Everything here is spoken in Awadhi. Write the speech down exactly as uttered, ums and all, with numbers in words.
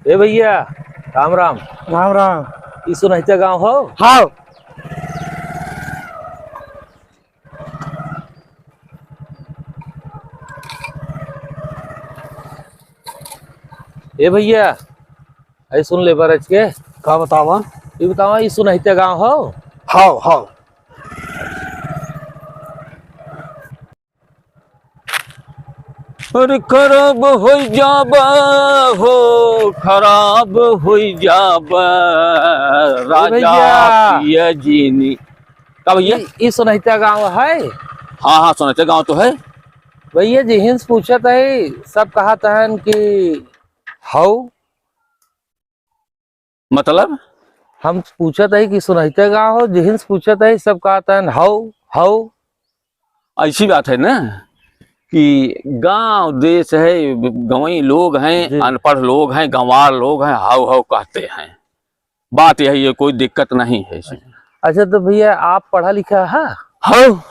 ए भइया, राम राम। राम राम। ई सोनहिता गाँव हौ? हाँ। ए भइया, अरे सुन ले बरज के। का बतावा? ई बतावा, ई सोनहिता गाँव हौ? हाँ, हाँ। अरे खराब होइ जाबा हो, खराब होइ जाबा, ए राजा भइया। पिया जीनी। का भइया? ई, ई सोनहिता गाँव है? हाँ, हाँ, सोनहिता गाँव तो है। भइया, जिहिन से पूछत है, सब कहत हन कि हौ। मतलब? हम पूछत है कि सोनहिता गाँव हौ, जिहिन से पूछत है, सब कहत हन, हौ, हौ। ऐसी बात है ना कि गांव देश है, गंवई लोग हैं, जी। अनपढ़ लोग हैं, गंवार लोग हैं, हाउ हाउ कहते हैं। बात यही है, कोई दिक्कत नहीं है इसमें। अच्छा तो भइया, आप पढ़ा लिखा है? हाँ।